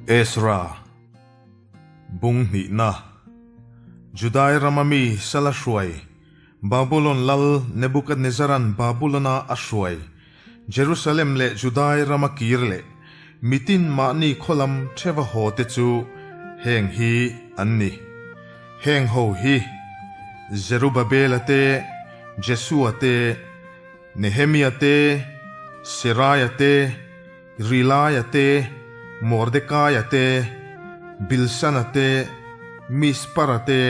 Ezra Bung hnihna Judai rama mi sala hruai Babulon lal Nebukadnezaran Babulona a hruai Jerusalem leh Judai rama kir leh mitin mahni khaw lam theva haw te chu heng hi an ni. Heng ho hi Zerubabela te, Jesua te, Nehemia te, Seraia te, Rilaia te, Mordekaia te, Bilsana te, Mispara te,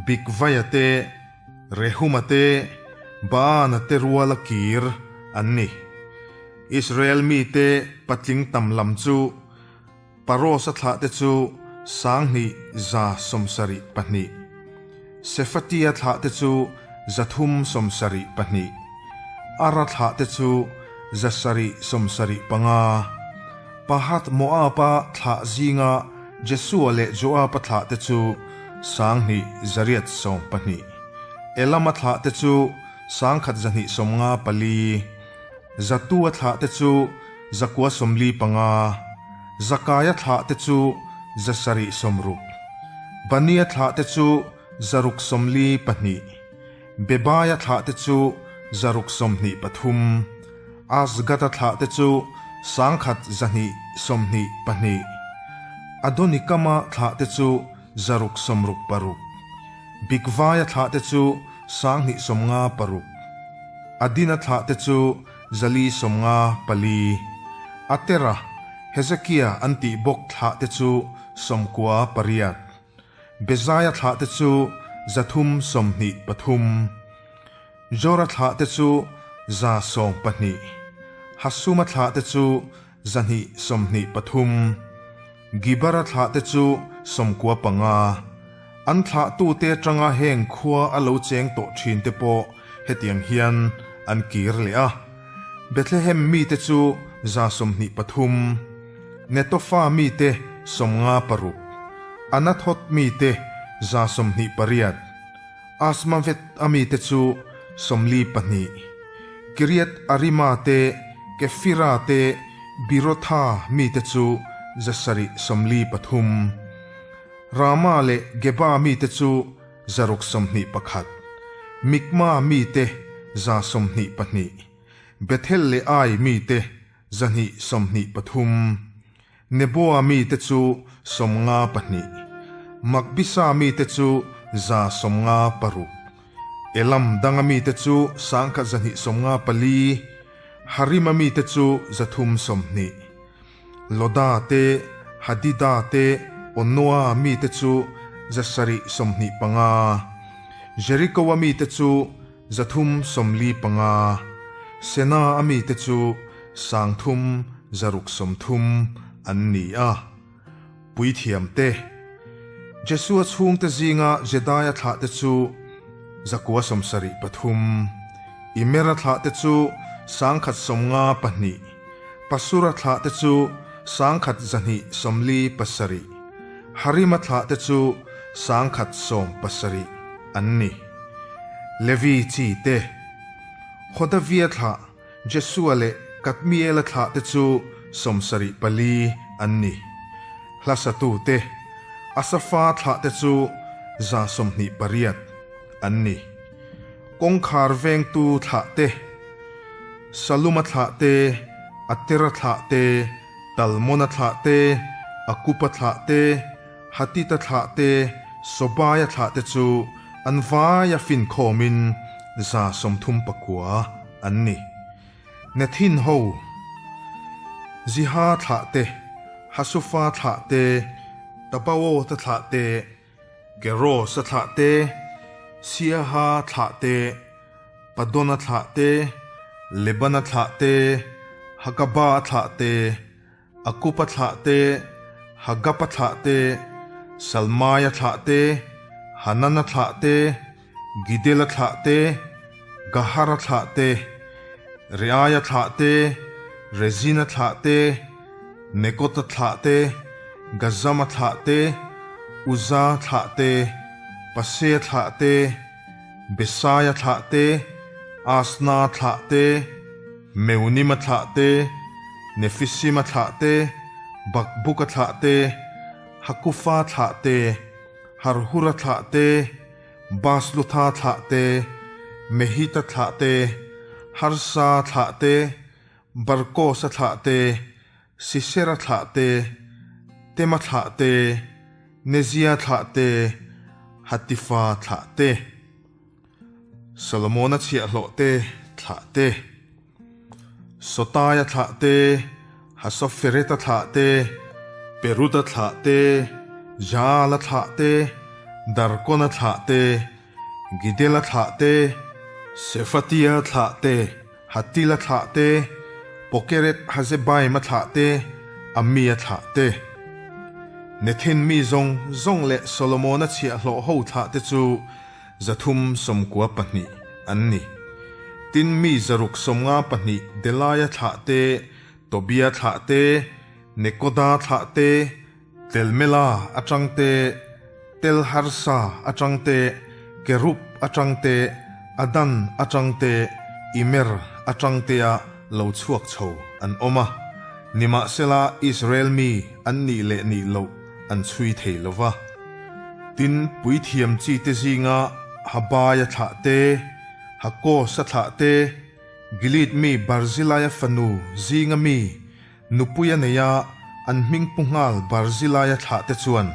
Bigvaia te, Rehuma te, Baana te ruala kir an ni. Israel mite patling tam lam chu Parosa thlahte chu 2172, Sefatia thlahte chu 372, Ara thlahte chu 775, Pahath Moaba thlah zinga Jesua leh Joaba thlahte chu 2812, Elama thlahte chu 1254, Zatua thlahte chu 945, Zakaia thlahte chu 760, Bania thlahte chu 642, Bebaia thlahte chu 623, Azgada thlahte chu 1122, Adonikama thlahte chu 666, Bigvaia thlahte chu 256, Adina thlahte chu 454, Atera, Hezekia an tih bawk thlahte chu 98, Bezaia thlahte chu 323, Jora thlahte chu 112, Hasuma thlahte chu 223, Gibara thlahte chu 95, an thlahtute atanga heng khua a lo cheng tawh thinte pawh hetiang hian an kir leh a. Bethlehem mite chu 123, Netofa mite 56, Anathoth mite 128, Asmavet a mite chu 42, Kiriath Arima te, Kefira te, Birotha mite chu 723, Rama leh Geba mite chu 621, Mikma mite 122, Bethel leh Ai mite 223, Neboa mite chu 52, Makbisa mite chu 156, Elam danga mite chu 1254, Harima mite chu 320, Loda te, Hadida te, Onoa mite chu 725, Jerichoa mite chu 345, Sena a mite chu 3630 an ni a. Puithiam te, Jesua chhungte zinga Jedaia thlahte chu 973, Imera thlahte chu 152, Pasura thlahte chu 1247, Harima thlahte chu 117 an ni. Levi chi te, Hodavia thlah Jesua leh Kadmiela thlahte chu 74 an ni. Hlasatu te, Asafa thlahte chu 128 an ni. Kawngkhar vengtu thlahte, Saluma thlahte, Atera thlahte, Talmona thlahte, Akupa thlahte, Hatita thlahte, Sobaia thlahte chu an vaia finkhawmin 39 an ni. Nethin ho, Ziha thlahte, Hasufa thlahte, Tabaotha thlahte, Kerosa thlahte, Siaha thlahte, Padona thlahte, Lebana thlahte, Hagaba thlahte, Akupa thlahte, Hagapa thlahte, Salmaia thlahte, Hanana thlahte, Gidela thlahte, Gahara thlahte, Reaia thlahte, Rezina thlahte, Nekota thlahte, Gazama thlahte, Uza thlahte, Pasea thlahte, Besaia thlahte, Asna thlahte, Meunima thlahte, Nefisima thlahte, Bakbuka thlah te, Hakufa thlah te, Harhura thlah te, Baslutha thlah te, Mehita thlah te, Harsa thlah te, Barkosa thlah te, Sisera thlah te, Tema thlah te, Nezia thlah te, Hatifa thlah te. Solomona chhiahhlawh te thlah te, Sotaia thlah te, Hasofereta thlah te, Peruda thlah te, Jaala thlah te, Darkona thlah te, Gidela thlah te, Sefatia thlah te, Hatila thlah te, Pokeret Hazebaima thlah te, Amia thlah te. Nethin mi zawng zawng leh Solomona chhiahhlawh ho thlah te chu 392 an ni. Tin, mi 652 Delaia thlah te, Tobia thlah te, Nekoda thlah te, Telmela atang te, Telharsa atang te, Kerub atang te, Adan atang te, Imer atang tea lo chhuak chho an awm a. Nimahsela Israel mi an nih leh nih loh an chhui thei lo va. Tin, puithiam chi te zinga Habaia thlah te, Hakosa thlah te, Gilead mi Barzilaia fanu zinga mi Nupuia neia an hming pu nghal Barzilaia thlah te chuan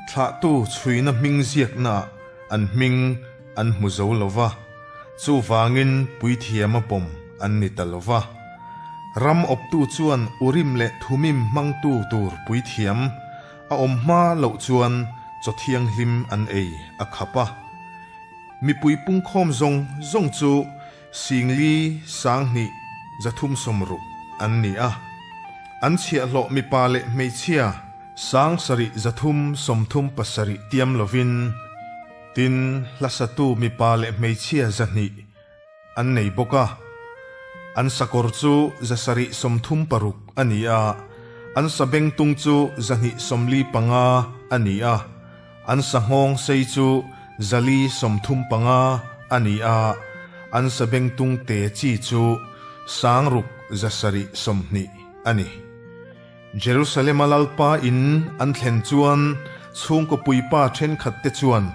thlahtu chhuina hming ziaknaah an hming an hmu zo lo va, chuvangin puithiama pawm an ni ta lo va. Ram awptu chuan Urim leh Thumim hmangtu tur puithiam a awm hma loh chuan chaw thianghlim an ei a khap a. Mipui pungkhawm zawng zawng chu Singli 20 360 an ni a, an chhiahhlawh mipa leh hmeichhia 7337 tiam lovin, tin, hlasatu mipa leh hmeichhia 200 an nei bawk a. An sakawr chu 736 a ni a, an sabengtung chu 245 a ni a. An sanghawng sei chu 435 a ni a, an sabengtung te chi chu 6720 a ni. Jerusalema Lalpa in an thlen chuan chhungkaw puipa thenkhat te chuan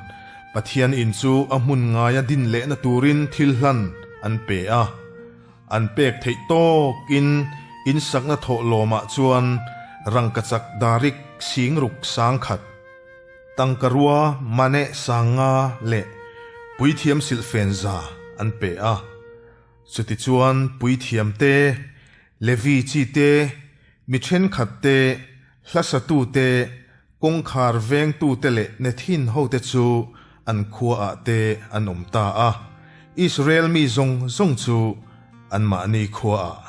Pathian in chu a hmun ngaia din lehna turin thil hlan an pe a. An pek theih tawkin in sakna thawh lawmah chuan rangkachak darik singruk 10,000, tangkarua mane 5000 leh puithiam silhfen 100 an pe a. Chutichuan puithiam te, Levi chi te, mi thenkhat te, hlasatu te, kawngkhar vengtu te leh Nethin hote chu an khuaah te an awm ta a, Israel mi zawng zawng chu anmahni khuaah.